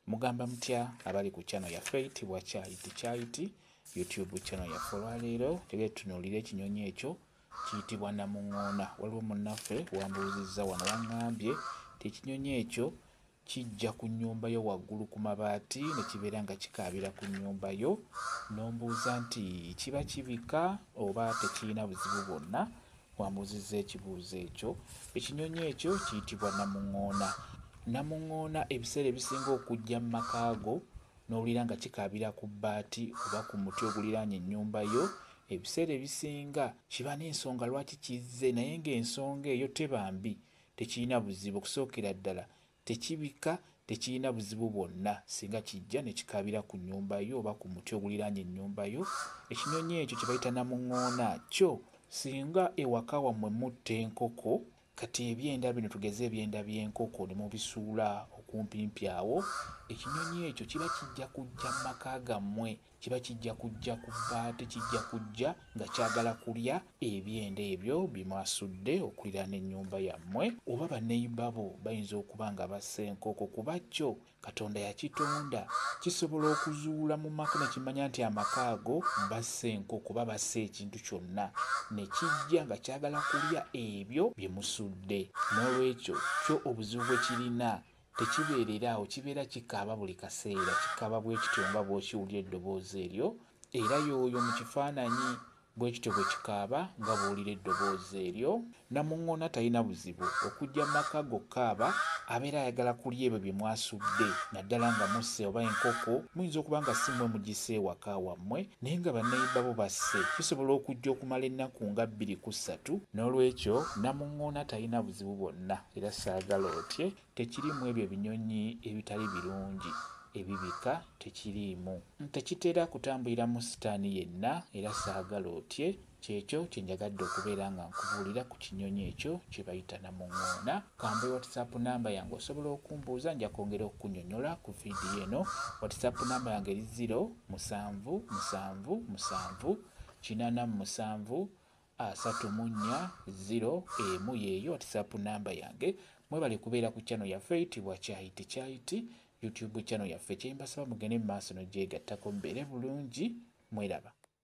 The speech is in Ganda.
Mugamba mutya abali ku channel yaffe eyitibwa Kyayiti Kyayiti YouTube channel yaffe. Olwaleero tugenda tutunuulire ekinyonyi ekyo kiyitibwa namuŋŋoona. Waliwo munnaffe wambuuzizza wano waŋŋambye nti ekinyonyi ekyo kijja ku nnyumba yo waggulu ku mabaati ne kibeera nga kikaabira ku nnyumba yo, n'ombuuza nti kiba kibika oba tekirina buzibu bwonna. Wambuuzizza ekibuuzo ekyo. Ekinyonyi ekyo kiyitibwa namuŋŋoona. Namuŋŋoona ebiseera ebisinga okujja mu maka go n'owulira nga kikaabira ku bbaati oba ku muti oguliraanye ennyumba yo, ebiseera ebisinga kiba n'ensonga lwaki kizze, naye ng'ensonga eyo teba mbi, tekirina buzibu. Okusookera ddala tekibika, tekirina buzibu bwonna singa kijja ne kikaabira ku nnyumba yo oba ku muti oguliraanye ennyumba yo. Ekinyonyi ekyo kye bayita namuŋŋoona kyo singa ewaka wammwe mutta enkoko, kati ebyenda bino tugeze ebyenda by'enkoko ne mubisuula okumpimpi awo, ekinyonyi ekyo kiba kijja kujja mu maka gammwe, kiba kijja kujja ku bbaati, kijja kujja nga kyagala kulya ebyenda ebyo bye mwasudde okuliraana ennyumba yammwe, oba banneyiba bo bayinza okuba nga basse enkoko, kuba kyo Katonda yakitonda kisobola okuzuula mu maka ne kimanya nti amaka ago basse enkoko oba basse ekintu kyonna, ne kijja nga kyagala kulya ebyo bye musudde. N'olwekyo kyo obuzibu bwe kirina tekibeerera awo, kibeera kikaaba buli kaseera, kikaaba bwe kityo nga bw'okiwulira eddoboozi eryo, era y'oyo mu kifaananyi. Bwe kityo bwe kikaaba nga bw'owulira eddoboozi eryo. Namuŋŋoona talina buzibu okujja mu maka go okukaaba, abeera ayagala kulya ebyo bye mwasudde naddala nga musse oba enkoko, muyinza okuba nga si mmwe mugisse ewaka wammwe naye nga banneyiba bo basse, kisobola okujja okumala ennaku nga bbiri ku ssatu. Noolwekyo namuŋŋoona talina buzibu bwonna era saagala otye, tekiri mu ebyo ebinyonyi ebitali birungi ebibika, tekiriimu. Tekitera kutambuliramu sitaani yenna era saagala otye. Ky'ekyo kye njagadde okubeera nga nkubuulira ku kinyonyi ekyo kye bayita namuŋŋoona. Kambe WhatsApp namba yange osobola okumbuuza nja kwongera okukunyonyola ku vidiyo eno. WhatsApp namba yange eri 0 7 7 7 87 34 0 1, yeeyo WhatsApp namba yange. Mwebale kubeera ku channel yaffe eyitibwa Kyayiti Kyayiti YouTube channel yaffe. Kye mbasaba mugende mu maaso n'ogyegattako mubeere bulungi, mweraba.